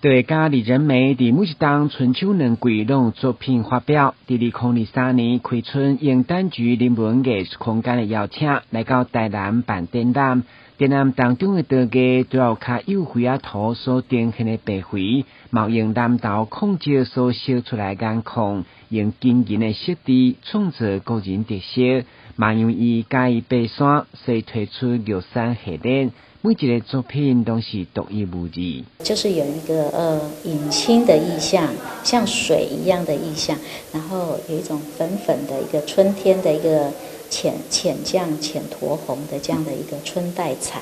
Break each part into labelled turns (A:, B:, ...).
A: 陶藝家李仁美佇每一冬春秋兩季攏有作品發表。佇2023年開春，應橙橘人文藝術空間的邀請，來到台南辦展覽。展覽當中的陶藝，除了有較幼繪仔圖所呈現的白灰，嘛用藍豆礦石所燒出來顏礦，用金銀的色調創造個人特色。嘛因為伊佮意爬山，所以推出玉山系列。每一个作品都是獨一無二。
B: 就是有一個隱清的意象，像水一樣的意象，然後有一種粉粉的一個春天的一個淺淺醬淺酡紅的這樣的一個春帶彩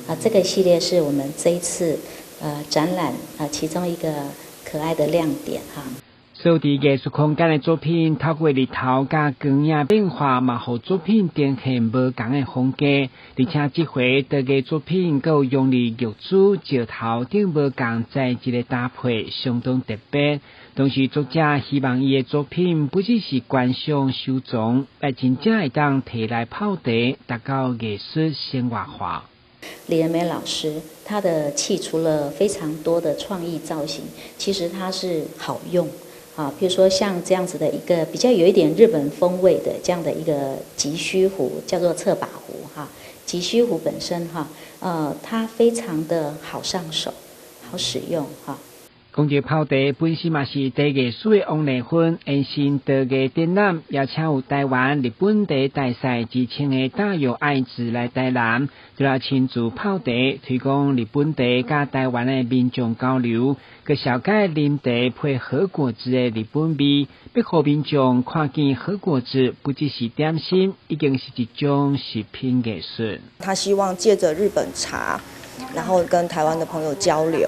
B: 啊，這個系列是我們這一次展覽啊其中一個可愛的亮點哈。
A: 所有佇藝術空間的作品，透過日頭佮光影變化，嘛予作品呈現無仝的風格。而且這回陶藝作品，閣有用佇玉珠、石頭等無仝材質的搭配，相當特別。同時，作者希望伊的作品不只是觀賞收藏，來真正會當提來泡茶，達到藝術生活化。
B: 李仁美老師，他的器除了非常多的創意造型，其實它是好用。啊，比如說像這樣子的一個比較有一點日本風味的這樣的一個集鬚壺，叫做側把壺哈。集鬚壺本身哈，它非常的好上手，好使用哈。
A: 講著泡茶本身嘛是茶藝術的王麗芬，延伸陶藝展覽，邀請有台灣日本茶大賽之稱的大友愛子來台南，就來親自泡茶，推廣日本茶佮台灣的民眾交流，閣紹介啉茶配和果子的日本味，欲予民眾看見和果子不只是點心，已經是一種食品藝術。
C: 他希望借著日本茶，然後跟台灣的朋友交流。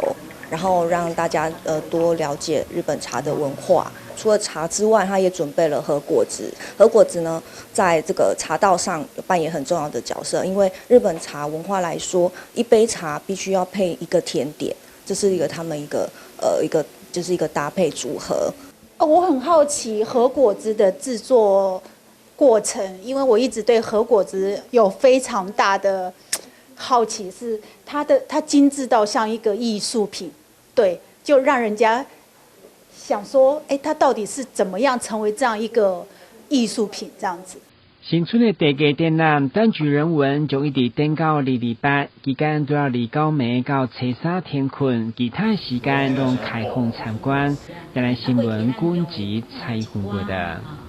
C: 然後讓大家多了解日本茶的文化。除了茶之外，他也準備了和果子。和果子呢，在這個茶道上扮演很重要的角色。因為日本茶文化來說，一杯茶必須要配一個甜點，這是一個他們一個就是一個搭配組合。
D: 哦，我很好奇和果子的製作過程，因為我一直對和果子有非常大的好奇，是它精緻到像一個藝術品。對，就讓人家想說，哎，它到底是怎麼樣成為這樣一個藝術品？這樣子。
A: 新春的茶藝展覽，橙橘人文將一直展到228，期間除了29暝到初三天睏，其他時間攏開放參觀。台南新聞君吉蔡芬報道。